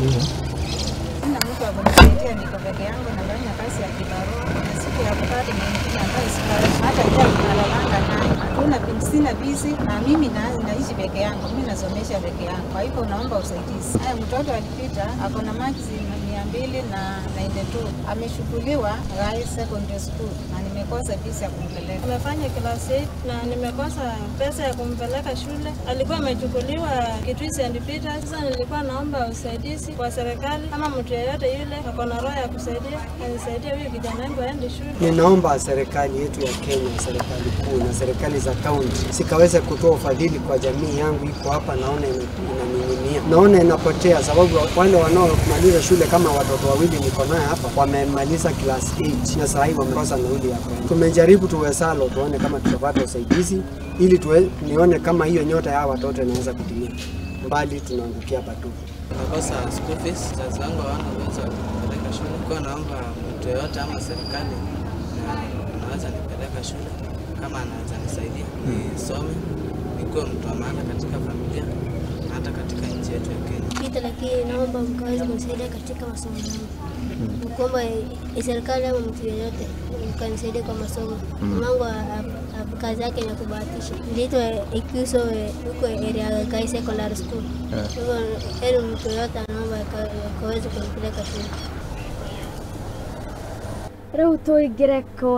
Sina mtu wa kunisaidia, niko peke yangu, nafanya kazi ya kibarua. Na siku ya kupata nyingine ambayo sipati, hata njaa tunalalanga nayo. Hatuna, sina bizi na mimi naishi peke yangu, mimi nasomesha peke yangu. Kwa hivyo naomba usaidizi. Haya, mtoto alipita ako na marks 292. Ameshukuliwa Rai Secondary School na nimekosa pesa ya kumpeleka. Amefanya class 8 na nimekosa pesa ya kumpeleka shule. Alikuwa amechukuliwa Kitui St. Peter. Sasa nilikuwa naomba usaidizi kwa serikali, kama mtu yeyote yule ako na roho ya kusaidia, anisaidie huyu kijana wangu aende shule. Ninaomba serikali yetu ya Kenya, serikali kuu na serikali za kaunti sikaweze kutoa ufadhili kwa jamii yangu iko hapa, naona inaning'inia, naona inapotea, sababu wale wanaomaliza shule kama watoto wawili niko naye hapa wamemaliza class 8 na sasa hivi wamekosa nauli ya kwenda. Tumejaribu tuwezalo, tuone kama tutapata usaidizi ili nione kama hiyo nyota ya watoto inaweza kutimia, mbali tunaangukia patupu. Nakosa school fees, wazazi wangu hawana uwezo wa kunipeleka shule. Kwa naomba mtu yeyote ama serikali anaweza nipeleka shule, kama anaweza nisaidia nisome, nikuwe mtu wa maana katika familia na hata katika nchi yetu ya Kenya. Pita, lakini naomba mkaweze kunisaidia katika masomo yangu. Nakuomba serikali ama mtu yeyote mkanisaidia kwa masomo. Mamangu kazi yake ni kubahatisha. Niliitwa Ikuso huko area Gai Secondary School. Hivyo heri mtu yeyote anaomba akaweze kunipeleka shule. Rĩu tũingĩre.